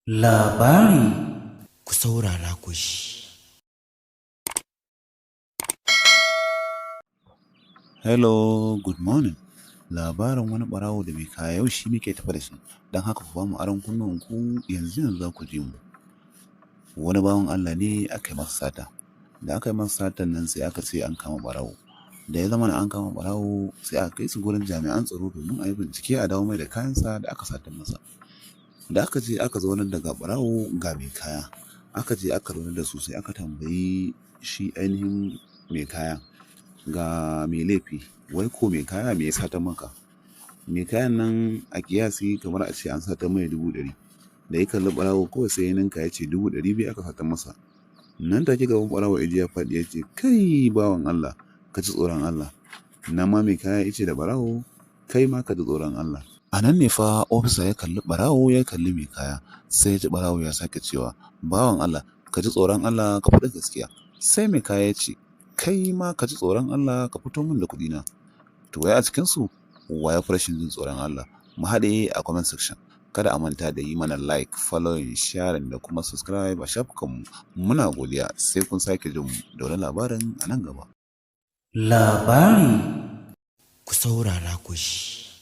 Labari. Ku saurara ku ji. Hello, good morning. Labarin wani ɓarawo da mai kaya yau shi muke tafe da shi, don haka ku bamu aron kunnuwanku yanzu yanzu za ku ji mu. Wani bawan Allah ne aka yi masa sata. Da aka yi masa satan nan sai aka ce an kama ɓarawo. Da ya zamana an kama ɓarawo, sai aka kai su gurin jami'an tsaro domin a yi bincike a dawo mai da kayansa da aka satar masa. Da aka je aka zaunar da ga ɓarawo ga mai kaya. Aka je aka zaunar da su, sai aka tambayi shi ainihin mai kaya, ga mai laifi, wai ko mai kaya, me ya satar maka? Mai kayan nan a ƙiyasi kamar a ce an satar mai 100,000. Da ya kalli ɓarawo kawai sai ya ninka ya ce 200,000 aka satar masa. Nan take gaban ɓarawo ya je ya faɗi ya ce, kai bawan Allah, ka ji tsoron Allah. Nan ma mai kaya ya ce da ɓarawo, kai ma ka ji tsoron Allah. A nan ne fa ofisa ya kalli ɓarawo ya kalli mai kaya, sai ya ji ɓarawo ya sake cewa, bawan Allah, ka ji tsoron Allah, ka faɗi gaskiya. Sai mai kaya ya ce, kai ma ka ji tsoron Allah, ka fito min da kuɗina. To wai a cikinsu wa ya fi rashin jin tsoron Allah? Mu haɗe a comment section. Kada a manta da yi mana like, following, sharing da kuma subscribe a shafukanmu. Muna godiya, sai kun sake jin mu da wani labarin a nan gaba. Labari. Ku saurara ku ji.